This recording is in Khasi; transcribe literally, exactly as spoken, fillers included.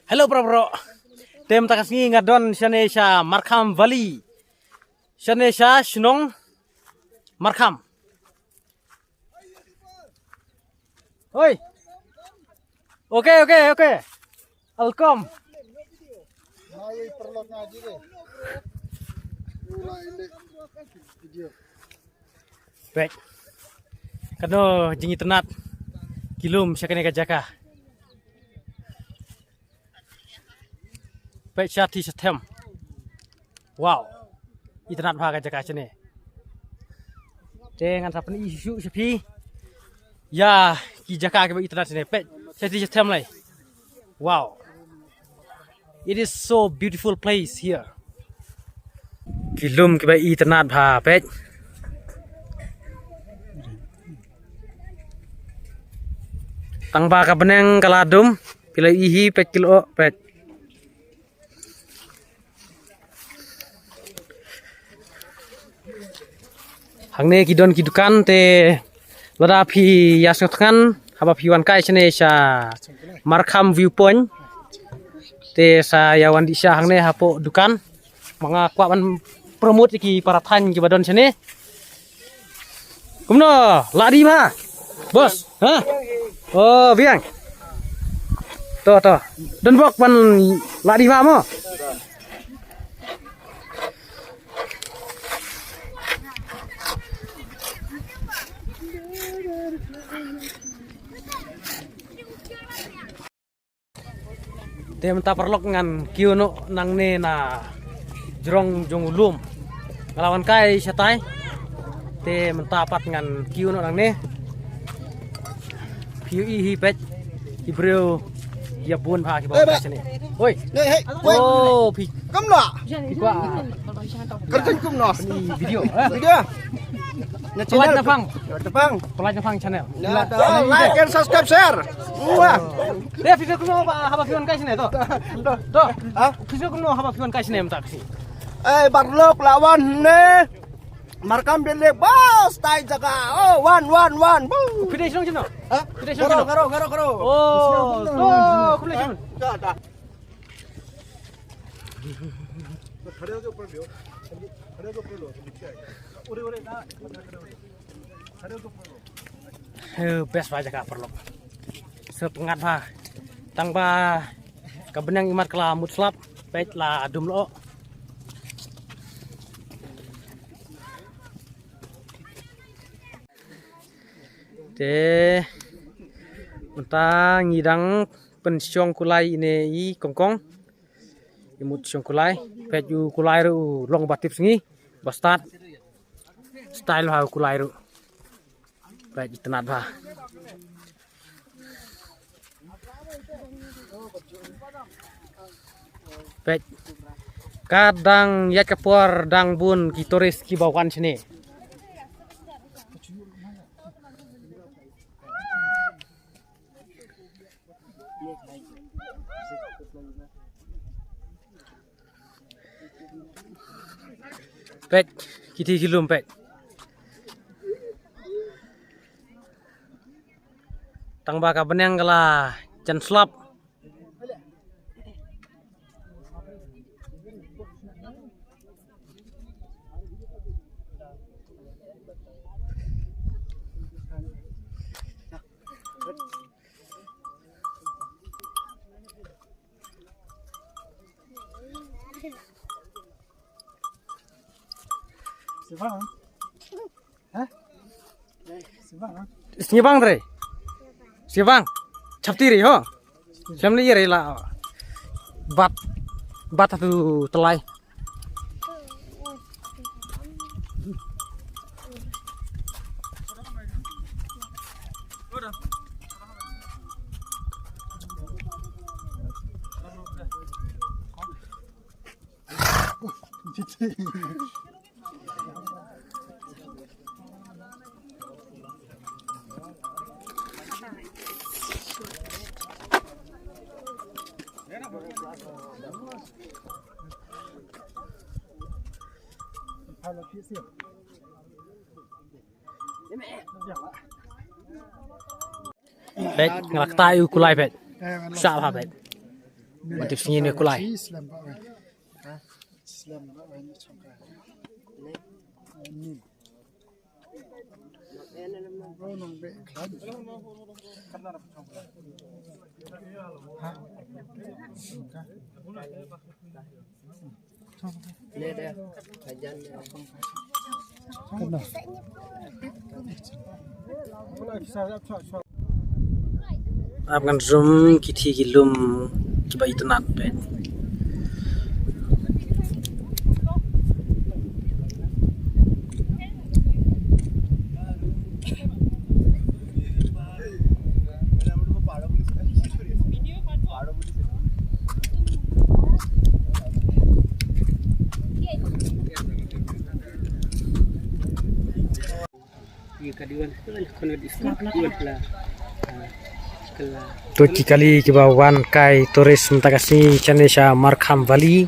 Hello bro bro. Te mynta ka sngi nga don shane sha Markham Valley. Shane sha shnong Markham. Hoi. Okay, okay, okay. I'll come. Peit. Kano jingitynnad ki lum sha kane ka jaka. Peit sha ti sha them. Wow. Itynnad bha ka jaka shane. Te ngan sa pyni shuh sha phi. Ïa ki jaka kiba itynnad shane. Peit sha ti sha them lai. Wow. It is so beautiful place here. Ki lum kiba itynnad bha peit. Tang ba ka bneng ka la dum, phi la ïohi peit ki lyoh peit. Hangne ki don ki dukan te lada phi ïa sngewthngan haba phi wan kai shane sha Markham Viewpoint. Te sa ïa wan dih sha hangne hapoh dukan. Ma nga kwah ban promote ïa ki para thaiñ kiba don shane. Kumno, lah dih bha? Bos, ha? Oh, biang. To, to. Don bok ban lah dih bha mo. Te mynta paralok ngan kiew noh nangne na jrong jong u lum. Nga la wan kai shatai. Te mynta pat ngan kiew noh nangne. Phi ïohi peit ki briew ïa bun bha kiba wan kai shane. Hoi. Hei, hei. Oh, phi. Kumno? Phi kwah. Kyrteng kumno? Ni video. Video. Na channel. Pelaid Napang. Napang. Pelaid Napang channel. Like and subscribe, share. Wah. Te phi sngew kumno haba phi wan kai shane to. To. Ha? Phi sngew kumno haba phi wan kai shane mynta ka sngi. Eh, paralok la wan ne. Markham Valley bas tai jaka. Oh, wan wan wan. Phi dei shnong shano? Ha? Phi dei shnong shano? Garo, Garo, Garo. Oh, to, khublei shibun. Da, da. He, best bha jaka paralok. Sngewthuh bha. Tang ba ka bneng imat ka la mut slap, peit la dum lyoh. Te mynta ngi dang pynshong kulai ine i kongkong. I mut shong kulai, peit u kulai ruh u long ba tip sngi, ba stad. Style ha u kulai ruh. Peit itynnad bha. Peit. Ka dang ïaid ka por dang bun ki tourist kiba wan shane. Peit, kiti ki lum peit. Tang ba ka bneng ka la jan slap. Sibang. Ha? Sibang. Sibang tre. Sibang. Chapti re ho. Sibang ni re la. Bat. Bat tu telai. Peit, nga la ktai u kulai peit. Shah bha peit. Matip sngi ne kulai. Ap ngan zoom ki thie ki lum kiba itynnat bha. To ki kali kiba wan kai tourist mynta ka sngi shane sha Markham Valley.